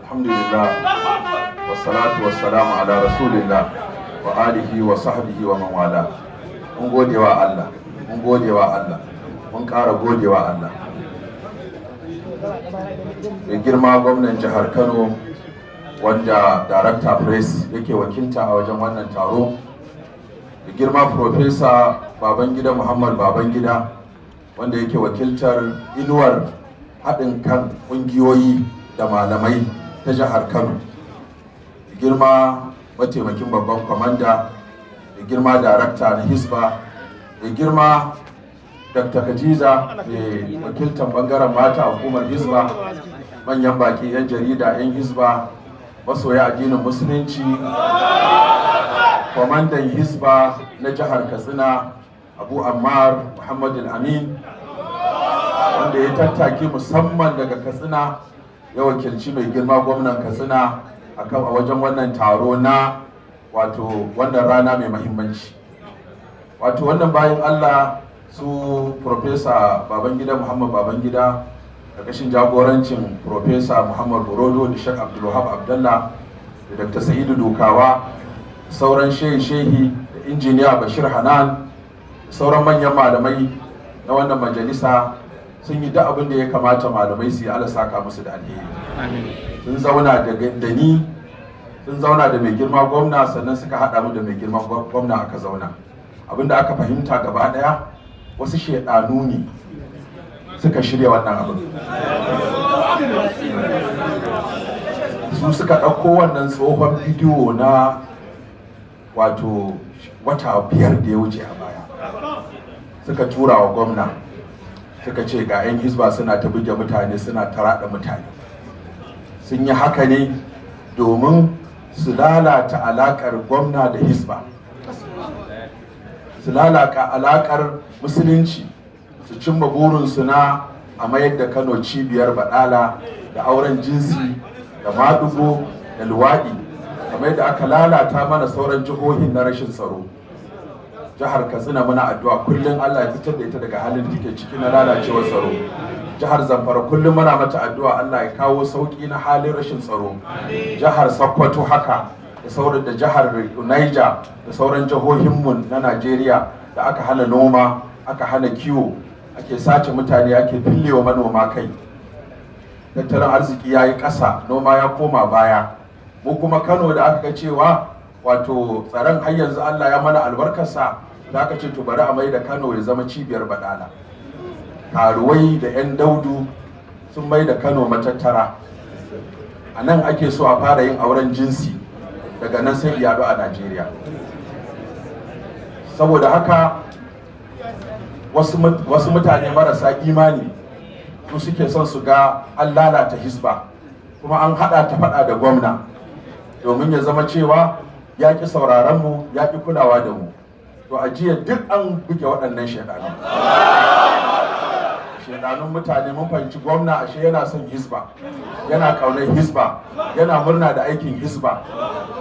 Alhamdulillah, wassalatu wassalamu ala rasulillah wa alihi wa sahbihi wa man wala. Mun gode wa Allah, mun gode wa Allah, mun ƙara gode wa Allah. Mai girma gwamnan jihar Kano, wanda Director Press yake wakilta a wajen wannan taro, da girma Professor Babangida Muhammad Babangida, wanda yake wakiltar inuwar haɗin kan ƙungiyoyi da malamai ta jihar Kano, da girma mataimakin babban kwamanda, da girma darakta na Hisba, da girma Dr. Kajiza, mai wakiltar bangaren mata a hukumar Hisba, manyan baki, 'yan jarida, 'yan Hisba, masoya addinin Musulunci, kwamandan Hisba na jihar Katsina, Abu Ammar Muhammad Amin, wanda ya tattaki musamman daga Katsina ya wakilci mai girma gwamnan Katsina a wajen wannan taro na wato wannan rana mai mahimmanci. Wato wannan bayan Allah su Professor Babangida Muhammad Babangida, karkashin jagorancin Professor Muhammad Borodo da Sheikh Abdulwahab Abdallah da Dr. Sa'idu Dukawa, sauran shehi-shehi, da Injiniya Bashir Hanan, sauran manyan malamai na wannan majalisa, sun yi duk abin da ya kamata malamai su yi. Allah saka musu da alheri. Sun zauna da ni, sun zauna da mai girma gwamna, sannan suka haɗa mu da mai girma gwamna aka zauna. Abin da aka fahimta gaba ɗaya, wasu shaidanu ne suka shirya wannan abin. Su suka ɗauko wannan tsohon bidiyo na wato wata 5 da ya wuce a baya, suka tura wa gwamna, suka ce ga 'yan Hisba suna ta buge mutane, suna ta raɗa mutane. Sun yi haka ne domin su lalata alaƙar gwamna da Hisba, su lalata alaƙar Musulunci, su cimma burinsu na a mayar da Kano cibiyar baɗala da auren jinsi da maɗigo da luwaɗi, kamar yadda aka lalata mana sauran jihohin na rashin tsaro. Jihar Katsina, muna addu'a kullum Allah ya fitar da ita daga halin da take ciki na lalacewar tsaro. Jihar Zamfara, kullum muna mata addu'a Allah ya kawo sauki na halin rashin tsaro. Jihar Sokoto haka, da sauran da jihar Niger da sauran jihohinmu na Najeriya da aka hana noma, aka hana kiwo, ake sace mutane, ake fillewa manoma kai, tattalin arziki ya yi ƙasa, noma ya koma baya. Mu kuma Kano, da aka ga cewa wato tsaron har yanzu Allah ya mana albarkarsa, da aka ce to bari a mai da Kano ya zama cibiyar badala. Karuwai da 'yan daudu sun mai da Kano matattara. A nan ake so a fara yin auren jinsi, daga nan sai yaɗu a Najeriya. Saboda haka wasu mutane marasa imani su suke son su ga an lalata Hisba, kuma an haɗa ta faɗa da gwamna, domin ya zama cewa ya ƙi sauraron mu, ya ƙi kulawa da mu. To a jiya duk an buge waɗannan shaidanun mutane. Mun fahimci gwamna ashe yana son Hisba, yana ƙaunar Hisba, yana murna da aikin Hisba.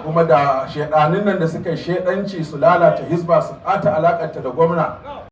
Kuma da shaidanun nan da suka yi shaidanci su lalata Hisba, su ɓata alaƙarta da gwamna.